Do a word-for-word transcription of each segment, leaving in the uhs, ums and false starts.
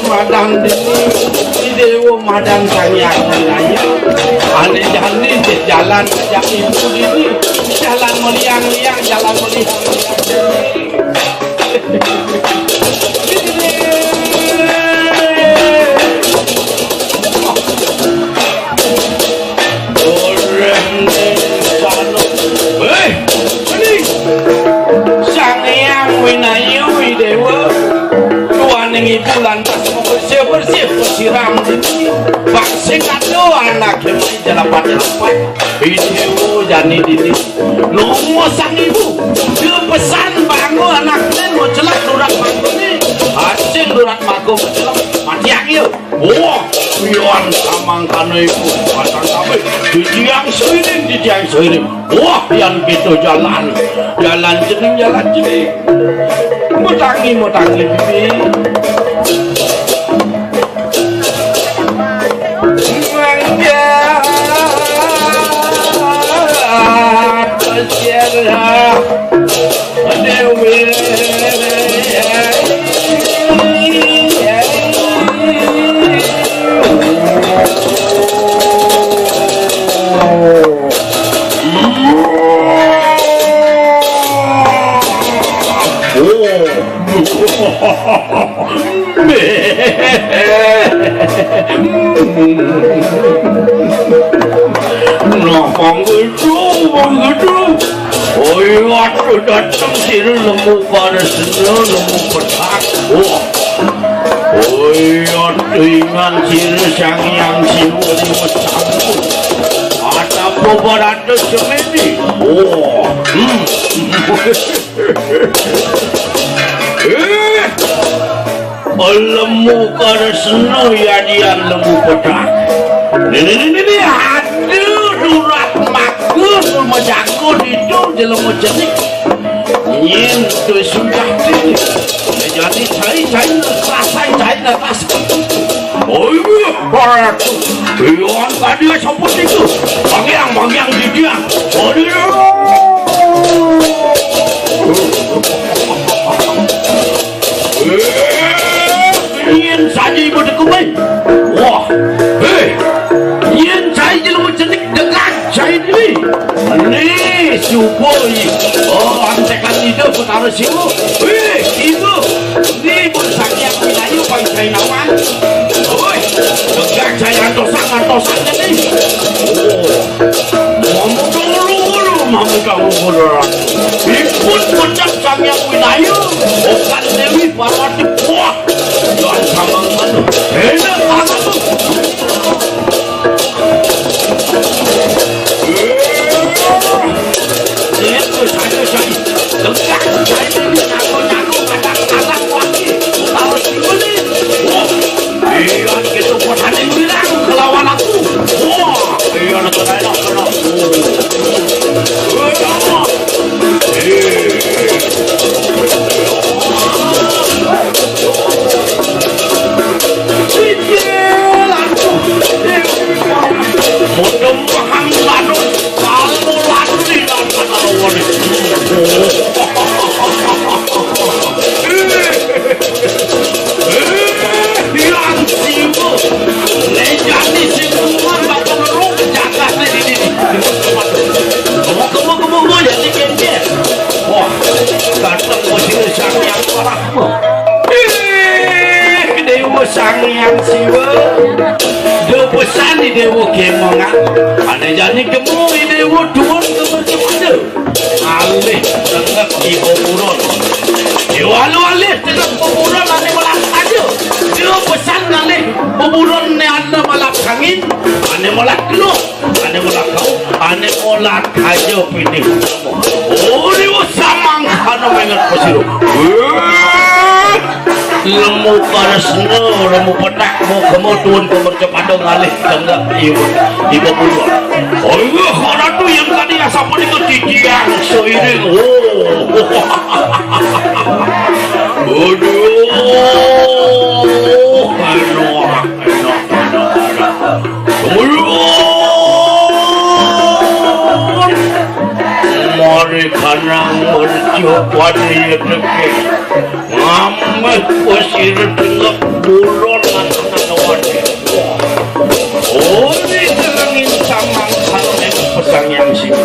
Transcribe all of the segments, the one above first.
Madan dini, di Déwa madan Sang Hyang Wiraya. Ané jani di jalan ajak ibu dini. Jalan meliang-liang, jalan meliang-liang. Orang desa. Héi, ini Sang Hyang Winaya Widéwa. Tuaning ibu lantas bersih-bersih, besiram dini. Bak sing ada anaké mai jelapat-jelapat. Ini jani dini. Nunggu sang ibu. Dia pesan bangun anakné mau celak durat bangun ni. Asing durat mago mau celak. Mati aku. Wah, pian samangkana iku pasang kabéh. Titiang seiring, titiang seiring. Wah, pian kita jalan. Jalan jeneng, jalan jeneng. Mutangi, mutangi, bibi. Mangga. Nah, Bang Gedung, Bang Gedung. Oh iya, aduh, dateng sira nemu Kresna, nemu Petaka. Wah. Oh iya, dengan sira Sang Hyang Siwa, Siwa Campur. Atapa barata semedi. Wah. Hmm. Eh, lemu Kresna yadian lemu Petaka. Ini, ini, ini, ini, aduh, durat magus, majago itu, jelema cenik. Nyen tu sudah ini. Jadi cai-cai, rasai cai, rasai. Oh iya, paratu. Iwan tadi sapa itu? Bagian, bagian di dia. Oh iya. Eh, yen saja ibu dekumai. Wah, hei, yen saya jelema cenik dengan saya ini. Nih, suboi. Oh, antekan ide Betara Siwa. Hei, ibu. Nih, pun sakit aku ayu pang saya nawang. Oi, tegak saya antosan, antosan ini. Oh, mamu dulu, dulu, mamu dulu, dulu. Ipun pucak Sang Hyang Widaya, bukan Dewi Parwati. Wah, jangan sama kamu. Enak banget tuh. Itu saja, saja. Tegak, saya ini jago-jago, kadang-kadang lagi. Tahu sendiri. Wah. Iya, gitu, kotane bilang kelawan aku. Wah, iya, kena, kena, kena. Modom pahang lanu, kamu lanu di dalam kata lawan. Yang sibuk. Nek jani sing keluar bakal ngeruk jagate dini. Kemu, kemu, kemu, kemu, jadi kencet. Wah, dateng bos ini Sang Hyang Parah. Eh, Dewa Sang Hyang Siwa. Dewa pesan di Dewa Kemongan. Ada jani kemu di Dewa Tuan Kemerdekaan. Alih tengah di kuburan. Diwalu alih tengah kuburan ane malah aja. Dia pesan alih kuburan ne ane malah angin, ane malah keluh, ane malah kau, ane malah aja pini. Oh, dia samang ane mengat pasiro. Lemu Kresna, lemu Petaka, kemu tuun pemerce pada ngalih tenggak ibu, ibu puluh. Oh iya, karatu yang tadi asap ini ketidian seiring. Oh. Aduh. Aduh. Aduh. Mari kanang mercupan ya teke. Ngameh pasir tengah bulan Uli derengin samangkana ing pesangyang sing.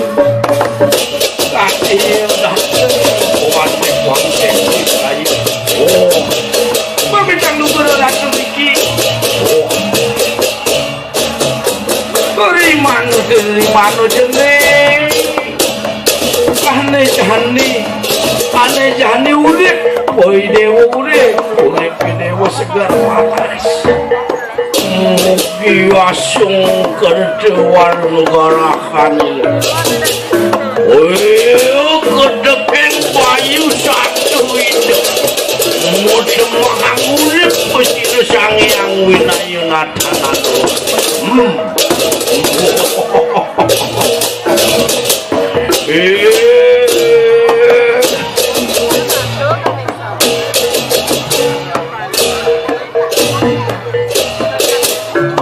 Kasih dah kuat wangsit ayu. Oh. Pamit kang luhur ratu iki. Oh. Rimana, rimana jene. Ane jani, ane jani urip. Woi dewa urip, urip dewa segar waras. Mugi asung kerdewan negarakan. Woi, kedeping bayu satu itu. Modemahang urip pesira Sang Hyang Winaya Nathan. Hmm. Eh.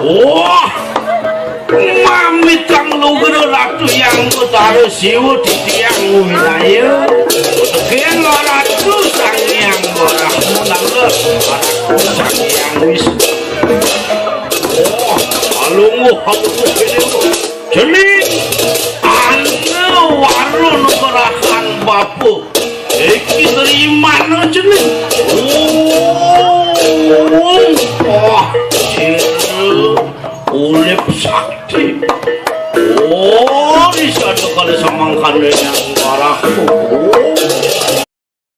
Wah, mamitang lugra Ratu Hyang Betara Siwa titiang winaya. Kena Ratu Sang Hyang Brahma nangga Ratu Sang Hyang Wisnu. Wah, alungguh aku ini. Jening ana warung perakan bapa. Iki rimana jening? Oh, wah, jero urip sakti. Oh, di sana kali samangkane.